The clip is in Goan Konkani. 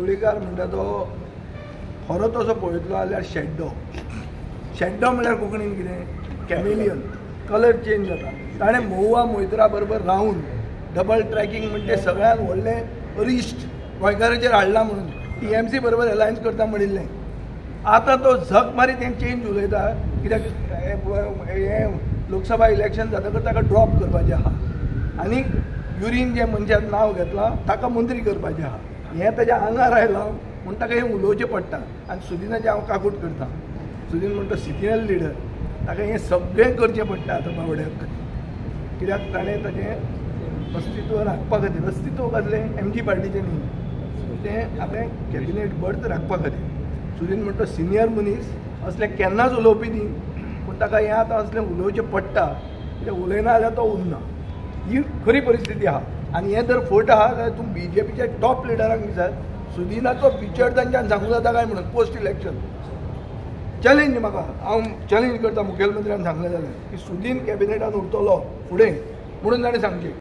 ढवळीकार म्हणटा तो खरो तसो पळयतलो जाल्यार शेड्डो. शेड्डो म्हणल्यार कोंकणीन कितें? कॅमेलियन. कलर चेंज जाता. ताणें महुआ मोहित्रा बरोबर रावन डबल ट्रॅकिंग म्हणटे सगळ्यांत व्हडलें अरिश्ट गोंयकाराचेर हाडलां म्हणून टीएमसी बरोबर अलायन्स करता म्हणिल्लें. आतां तो झक मारीत तें चेंज उलयता कित्याक हें लोकसभा इलेक्शन जातकच ताका ड्रॉप करपाचें आहा आनी युरीन जें मनशान नांव घेतलां ताका मंत्री करपाचें आहा. हें ताज्या आंगार आयलां म्हूण ताका हें उलोवचें पडटा. आनी सुदिनाचें हांव काकूट करता. सुदीन म्हणटा सिनियर लिडर, ताका हें सगळें करचें पडटा आतां बावड्याक, कित्याक ताणें ताजें अस्तित्व राखपा खातीर. अस्तित्व कसलें? एमजी पार्टीचें न्ही, तें आपलें कॅबिनेट बर्थ राखपा खातीर. सुदीन म्हणटा सिनियर मनीस असलें केन्नाच उलोवपी न्ही, पूण ताका हें आतां असलें उलोवचें पडटा, कित्याक उलयना जाल्यार तो उरना. ही खरी परिस्थिती आहा. आनी हें जर फट आहा जाल्यार तूं बीजेपीच्या टॉप लिडरांक विचार सुदिनाचो फ्युचर तांच्यान सांगूं जाता काय म्हणून. पोस्ट इलेक्शन चॅलेंज म्हाका, हांव चॅलेंज करता मुखेलमंत्र्यान सांगलें जाल्यार की सुदीन कॅबिनेटान उरतलो फुडें म्हणून ताणें सांगचें.